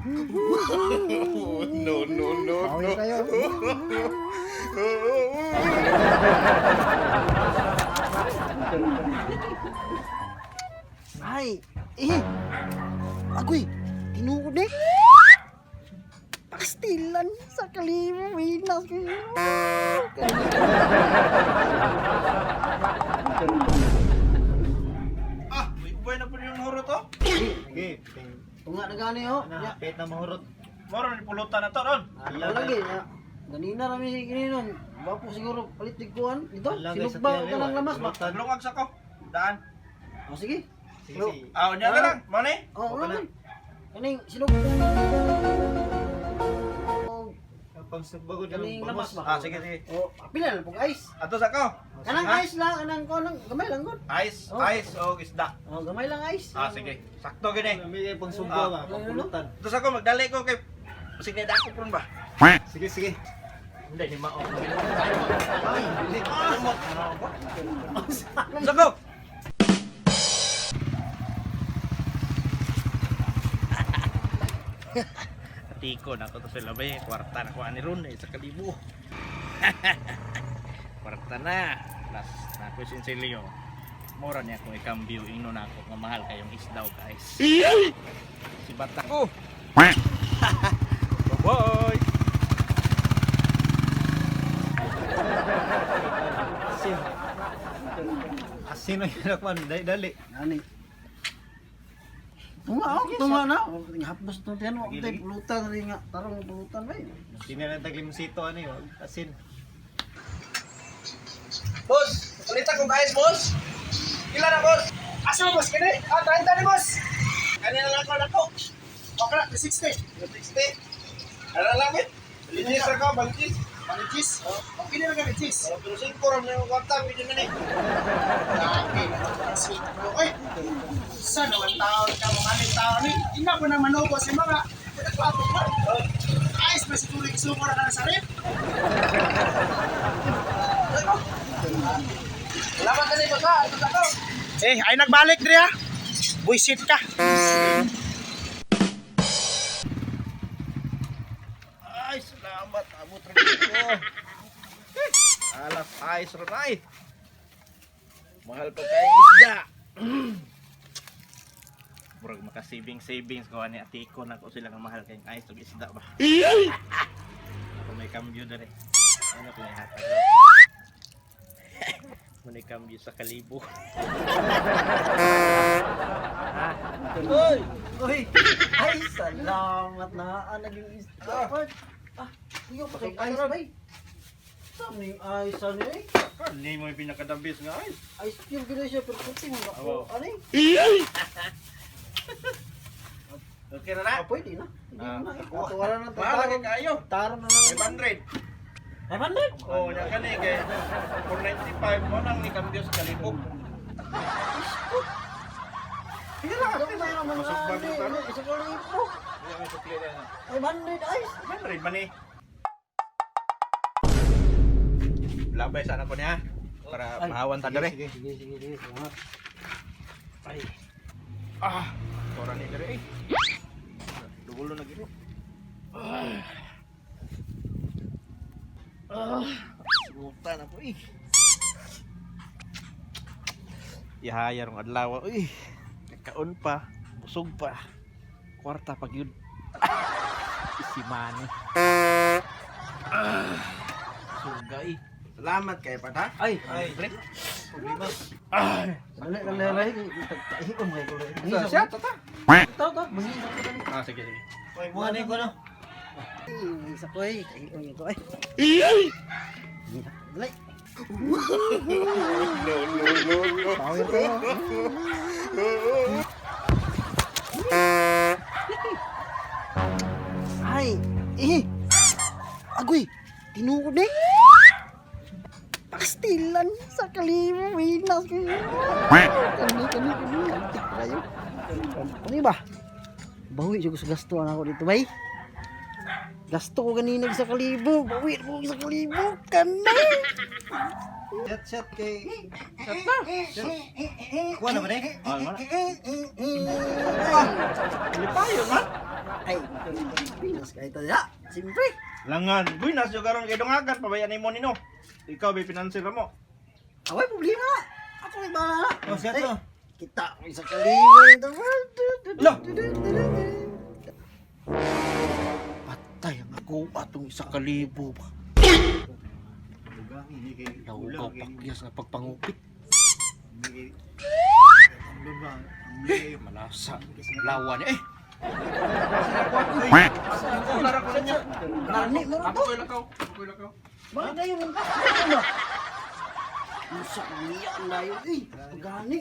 No, no, no, Bawin no. kayo. Ay, eh. Agoy, tinuod eh. Pastilan sa kalibo, winas ko. Ah, may ubay na po yung huro to. Sige, Tunga na gani oh. na, pet na mahurot. Moro ni pulutan na to ron. Ano lagi na. Ganina rami gininon. Wapo siguro palit kuan dito. Lagay sa Sinugba tiyan, ka ng eh, lamas ba? pulutan. Lungag sa ko. Daan. Oh, sige. Sige, sige. Ah, unya na lang. Mo ni. Oh, Okay wala na. man. Kaning sinug. Pang sugbagod Kaning ng lamas ba? Ah, sige, sige. Oh, pila na pong ice. Ato sa ko. Kanang Ha? ice lang, kanang ko lang, gamay lang gud. Ice, Oh. ice o isda. Oh, gamay lang ice. Ah, sige. Sakto gini. May pang sugba ba, Ah. pang pulutan. Ato sa ko magdali ko kay sige na ako pron ba. Sige, sige. Hindi ni mao. Ay, dili. Sa ko. Atiko na ko to sila ba eh. Kwarta na ko ani ron eh, sa kalibo. Kwarta na. Plus na ko sinsilyo. Mura niya akong ikambyo ingno na ako nga mahal kayong isdaw, guys. Si bata ko. Bye-bye. Asin. Asin ang yanak man, dali dali. Nani. Tunga oh, tunga na. Oh, hapdos to tiyan mo, Lagi, tay lagi. pulutan rin nga. Tarong pulutan ba. Hindi na lang taglimsito ano yun, asin. Boss, ulit akong guys, boss. Ila na, boss? Asa mo, boss? Kini? Ah, 30 ni, boss. Kanina lang ako nako. Okay na, 60. 60. Ano lang eh? Baligis ako, baligis. Paligis. Oh, pili na kami, cheese. Pero 5 ram na yung kwarta, medyo na eh. Dami na sweet bro. Ay, sa naman taon ka, mga anong taon ni. Ina ko na manubo si mga. Nagpato ko. Ayos ba si Tulig Sumo na ka sa rip? Salamat ka ni boss ha. Ito ako. Eh, ay nagbalik diri ha. Buisit ka. Ay, salamat. Abot rin ko. Alas ayos rin ay. Mahal pa kayo isda. Murag maka savings savings ko ani atiko na ko sila nga mahal kayong ice ug isda ba. Ako may cambio dere. Ano ko hatag. Muna cambio sa kalibo. Oy! Oy! Ay, salamat na. Ah, naging isda. Ah, iyo pa kay ice bay. Saan na yung ice ano eh? Kani mo yung pinakadabis nga ice. Ice cube gina siya pero puti mo ako. Awo. Ano eh? Okay na na. Ah, pwede na. Hindi Ah, na. Ato wala na Mahal tarong. kayo. Tarong na lang. 500. 500? Oh, nya kani kay 495 mo nang nikambyo sa kalibog. Sige lang, gamay naman Masuk ba na. yung tarong? Isa ko libo. Hindi may sukli na. 500 ice. 500 man eh. Labay sana ko niya para Ay. mahawan ta dere. Sige, sige, sige, sige. Salamat. Ay. Ah, tora ni dere eh. Dulo na gid. Ah. Ah, sugutan na po eh. Ihaya rong adlaw uy. Nagkaon pa, busog pa. Kwarta pag yun. Isimani. Ah. Sugay. Salamat kay pata. Ay, Ay, Pre. problema. Ay. dali lang lelay. Tagtahion kayo. Sa siya tata. Tao, tao. Mangisa ko dali. Ah, sige sige. Uy, buha na yung kuno. Ay, mangisa ko eh. Tahion ko eh. Dali. No, no, no, no. Power kayo. Ay, eh. Agoy, tinuod eh. Pastilan sa kalibo, winas ko. Kani, kani, kani. Antik kayo. Ano ba? Bawi jud ko sa gasto ako dito, bay. Gasto ko ganina sa kalibo. Bawi ko sa kalibo. Kani. Chat chat kay Chat na. Kuha na ba ni? Ah, wala. Lipayon man. Ay, Pinas kayo to ya. Siyempre. Langan, buinas yo karon kay dungagan pabayan nimo nino. Ikaw bay financier mo. Away problema na. Ako may bahala. Oh, siya to. Ay, kita ko isa kalibo ito. Lo! Patay ang ako atong 1,000 ba. Ini kay Laugaw pakyas nga pagpangupit. Malasa. Lawa niya eh. Nani mo Ako to? koy lakaw, ako koy lakaw. Bakit kayo nang ba? Musa niya ang layo eh. Gani.